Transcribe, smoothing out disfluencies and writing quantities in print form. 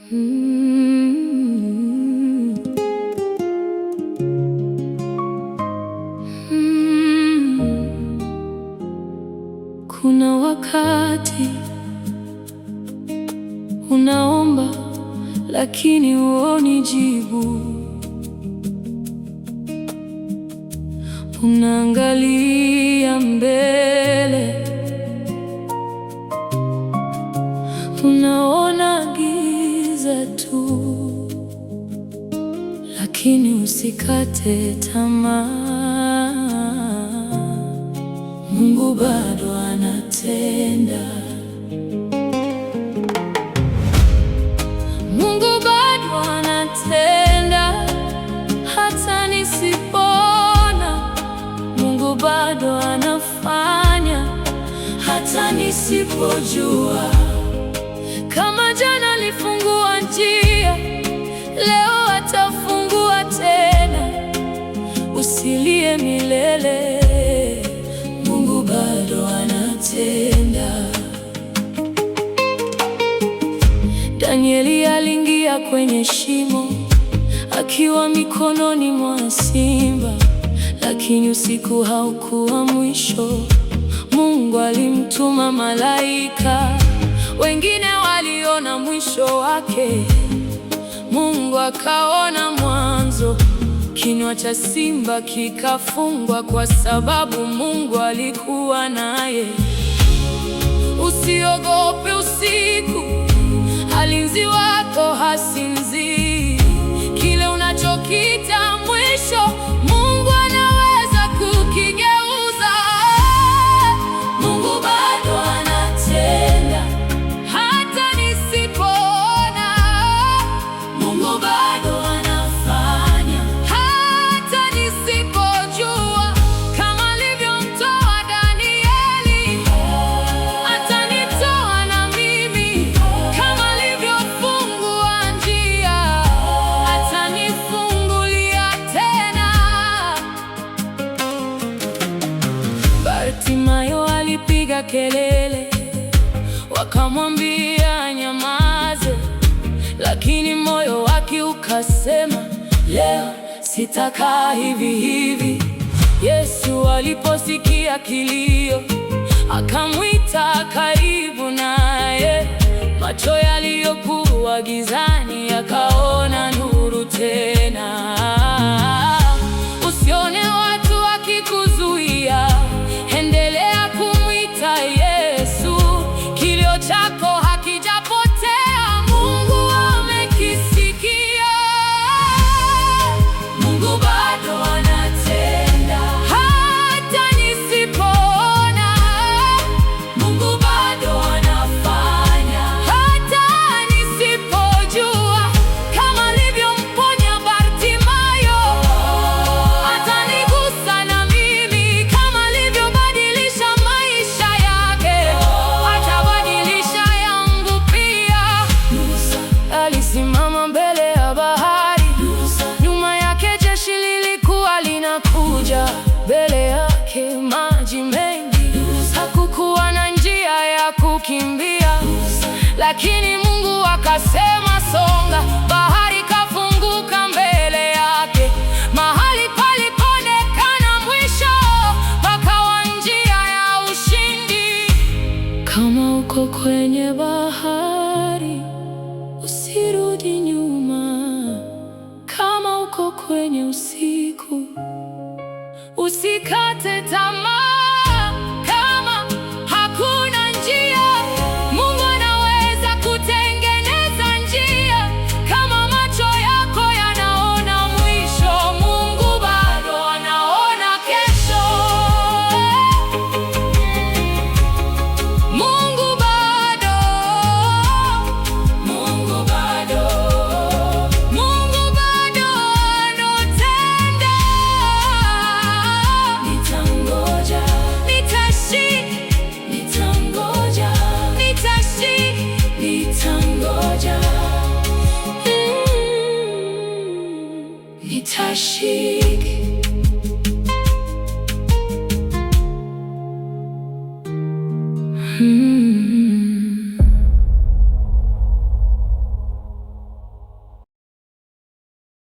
Mm. Mm. Kuna wakati unaomba lakini huoni jibu. Unaangalia mbele, unaona giza tu, lakini usikate tamaa. Mungu bado anatenda. Mungu bado anatenda hata nisipoona. Mungu bado anafanya hata nisipojua. Kama jana alifungua njia, leo atafungua tena. Usilie milele, Mungu bado anatenda. Danieli aliingia kwenye shimo akiwa mikononi mwa simba, lakini usiku haukuwa mwisho. Mungu alimtuma malaika. Wengine waliona mwisho wake, Mungu akaona mwanzo. Kinywa cha simba kikafungwa kwa sababu Mungu alikuwa naye. Usiogope usiku, alinzi wako hasinzii. Kile unachokiita mwisho, Mungu anaweza kukigeuza. Mungu bado anatenda hata nisipoona. Mungu bado anafanya hata nisipojua. Kama alivyomtoa Danieli, atanitoa na mimi. Kama alivyofungua njia, atanifungulia tena. Bartimayo alipiga kelele, wakamwambia nyamaze, lakini moyo wake ukasema, leo sitakaa hivi hivi. Yesu aliposikia kilio, akamwita karibu naye. Macho yaliyokuwa gizani yakaona nuru tena. Usione watu wakikuzuia, endelea kumwita Yesu. Kilio chako hakijapotea, Mungu amekisikia. Mungu bado anatenda hata nisipoona. Mungu bado anafanya hata nisipojua. Kama alivyomponya Bartimayo, atanigusa na mimi. Kama alivyobadilisha maisha yake, atabadilisha yangu pia. Alisimama mbele ya bahari, nyuma yake jeshi lilikuwa linakuja, mbele yake maji mengi, hakukuwa na njia ya kukimbia, lakini Mungu akasema songa. Bahari kafunguka mbele yake, mahali palipoonekana mwisho pakawa njia ya ushindi. Kama uko kwenye bahari, usirudi nyuma. Kama uko kwenye usiku, usikate tamaa. Kama hakuna njia, Mungu anaweza kutengeneza njia. Kama macho yako yanaona mwisho, Mungu bado anaona kesho. Mungu bado, Mungu bado, Mungu bado anatenda. Nitangoja, Nitaishi, nitangoja, nitaishi. Nitangoja, Nitaishi.